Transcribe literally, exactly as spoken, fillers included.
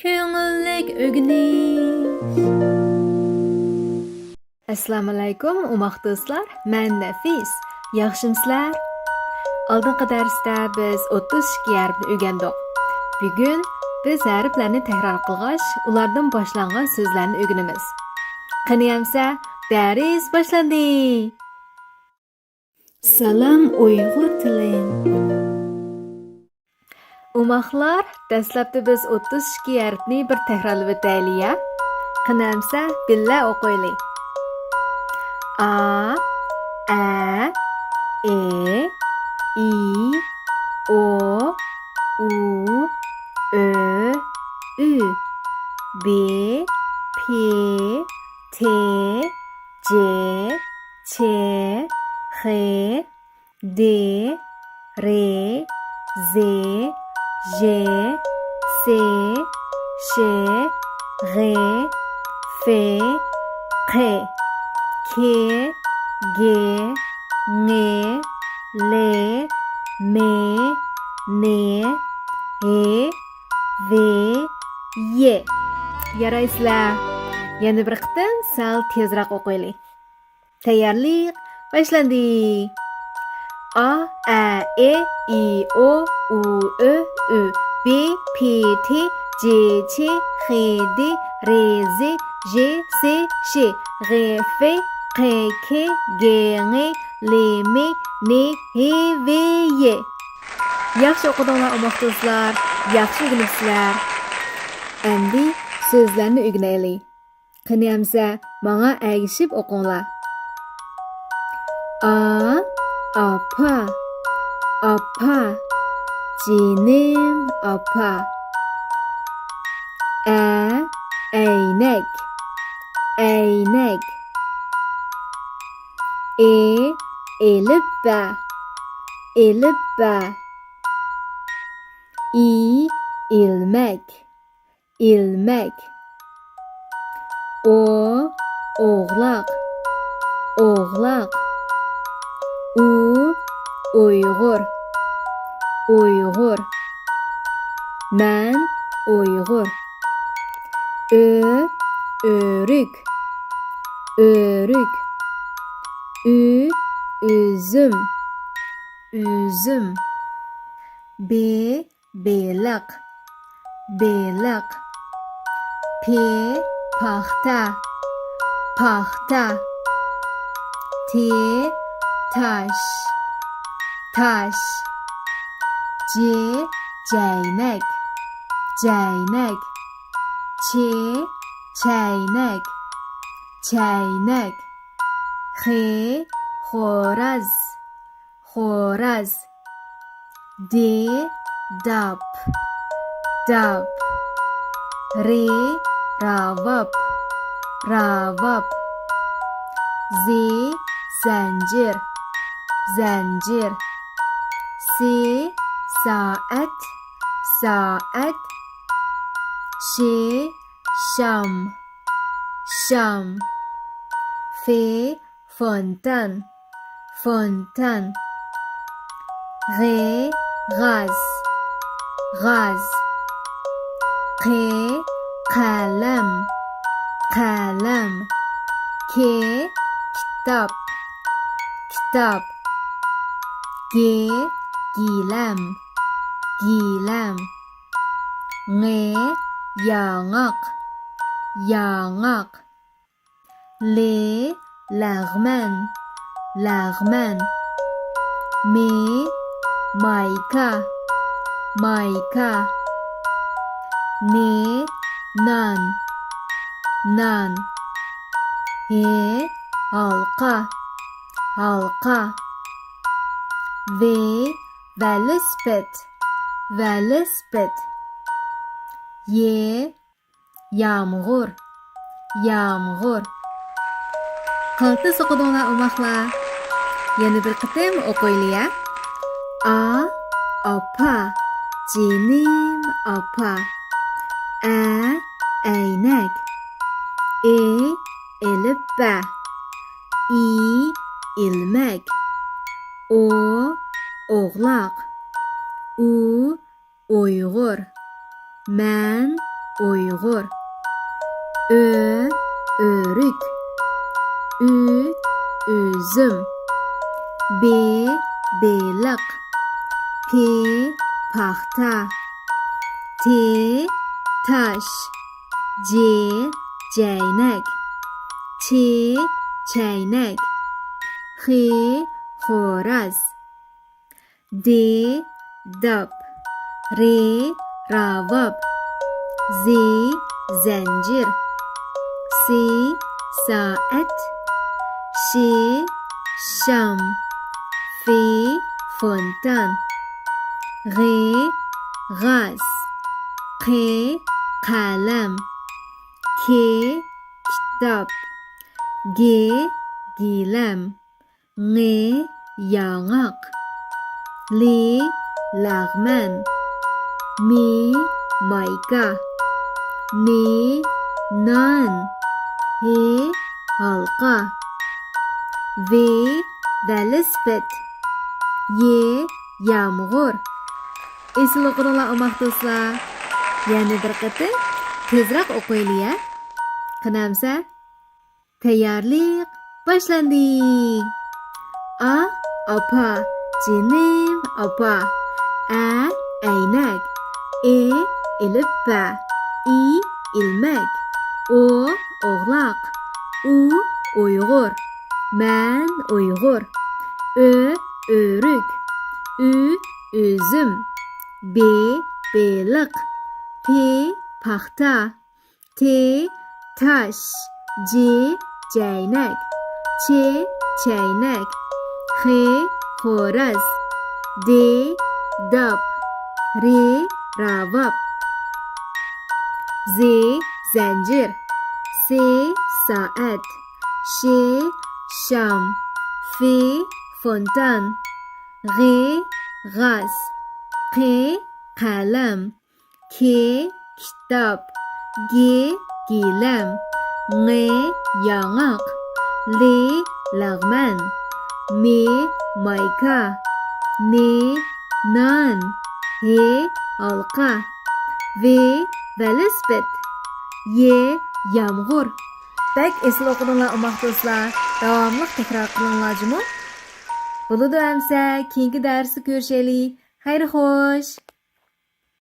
كۆڭۈللۈك ئۆگىنىش. ئەسسالامۇئەلەيكۇم، ئوماق دوستلار، مەن نەفىس. ياخشىمۇسىلەر؟ ئالدىنقى دەرستە بىز ئوتتۇز ئىككى ھەرپنى ئۆگەندۇق. بۈگۈن بىز ھەرپلەرنى تەكرار قىلغاچ، ئۇلاردىن باشلانغان سۆزلەرنى ئۆگىنىمىز. قېنى ئەمسە، دەرس باشلاندى! سالام ئۇيغۇر تىلى. ئوماقلار، دەسلەپتە بىز ئوتتۇز ئىككى ھەرپنى بىر تەكرارلىۋېتەيلى يا. قېنى ئەمسە بىللە ئوقۇيلى. ئا، ئە، ئې، ئى، ئو، ئۇ، ئۆ، ئۈ، بې، پې، تې، جې، چې، خې، دې، رې، زې، ژې، سې، شې، غې، فې، قې، كې، گې، ڭې، لې، مې، نې، ھې، ۋې، يې. يارايسىلەر. يەنە بىر قېتىم سەل تېزراق ئوقۇيلى. تەييارلىق باشلاندى. ئا، ئە، ئې، ئى، ئو، ئۇ، ئۆ، ئۈ، بې، پې، تې، جې، چې، خې، دې، رې، زې، ژې، سې، شې، غې، فې، قې، كې، گې، ڭې، لې، مې، نې، ھې، ۋې، يې. ياخشى ئوقۇدۇڭلار، ئوماق دوستلار. ياخشى ئۆگىنىپسىلەر. ئەمدى سۆزلەرنى ئۆگىنەيلى. قېنى ئەمسە، ماڭا ئەگىشىپ ئوقۇڭلار. ئا، ئاپا، ئاپا، جېنىم ئاپا. ئە، ئەينەك، ئەينەك. ئې، ئېلىپبە، ئېلىپبە. ئى، ئىلمەك، ئىلمەك. ئو، ئوغلاق، ئوغلاق. ئۇ، ئۇيغۇر، ئۇيغۇر. مەن ئۇيغۇر. ئۆ، ئۆرۈك، ئۆرۈك. ئۈ، ئۈزۈم، ئۈزۈم. بې، بېلىق، بېلىق. پې، پاختا، پاختا. تې، تاش، تاش. جې، جەينەك، جەينەك. چې، چەينەك، چەينەك. خې، خوراز، خوراز. دې، داپ، داپ. رې، راۋاب، راۋاب. زې، زەنجىر، زەنجىر. سې، سائەت، سائەت. شې، شام، شام. فې، فونتان، فونتان. غې، غاز، غاز. قې، قەلەم، قەلەم. كې، كىتاب، كىتاب. گې، گىلەم، گىلەم. ڭې، ياڭاق، ياڭاق. لې، لەغمەن، لەغمەن. مې، مايكا، مايكا. نې، نان، نان. ھې، ھالقا، ھالقا. ۋې، ۋېلىسىپىت، ۋېلىسىپىت. يې، يامغۇر، يامغۇر. قالتىس ئوقۇدۇڭلار، ئوماقلار. يەنە بىر قېتىم ئوقۇيلى يا. ئا، ئاپا، جېنىم ئاپا. ئە، ئەينەك. ئې، ئېلىپبە. ئى، ئىلمەك. ئو، ئوغلاق. ئۇ، ئۇيغۇر. مەن ئۇيغۇر. ئۆ، ئۆرۈك. ئۈ، ئۈزۈم. بې، بېلىق. پې، پاختا. تې، تاش. جې، جەينەك. چې، چەينەك. خې، خوراز. دې، داپ. رې، راۋاب. زې، زەنجىر. سې، سائەت. شې، شام. فې، فونتان. غې، غاز. قې، قەلەم. كې، كىتاب. گې، گىلەم. ڭې، ياڭاق. لې، لەغمەن. مې، مايكا. نې، نان. ھې، ھالقا. ۋې، ۋېلىسىپىت. يې، يامغۇر. ئېسىل ئوقۇدۇڭلار، ئوماق دوستلار. يەنە بىر قېتىم تېزرەك ئوقۇيلى، ھە؟ قېنى ئەمسە. تەييارلىق باشلاندى. ئا، ئاپا، جېنىم ئاپا. ئە، ئەينەك. ئې، ئېلىپبە. ئى، ئىلمەك. ئو، ئوغلاق. ئۇ، ئۇيغۇر. مەن ئۇيغۇر. ئۆ، ئۆرۈك. ئۈ، ئۈزۈم. بې، بېلىق. پې، پاختا. تې، تاش. جې، جەينەك. چې، چەينەك. خې، خوراز. دې، داپ. رې، راۋاب. زې، زەنجىر. سې، سائەت. شې، شام. فې، فونتان. غې، غاز. قې، قەلەم. كې، كىتاب. گې، گىلەم. ڭې، ياڭاق. لې، لەغمەن. مې، مايكا. نې، نان. ھې، ھالقا. ۋې، ۋېلىسىپىت. يې، يامغۇر. بەك ئېسىل ئوقۇدۇڭلار، ئوماق دوستلار. داۋاملىق تەكرار قىلىڭلار جۇمۇ. بولىدۇ ئەمسە، كېيىنكى دەرستە كۆرۈشەيلى. خەير خوش.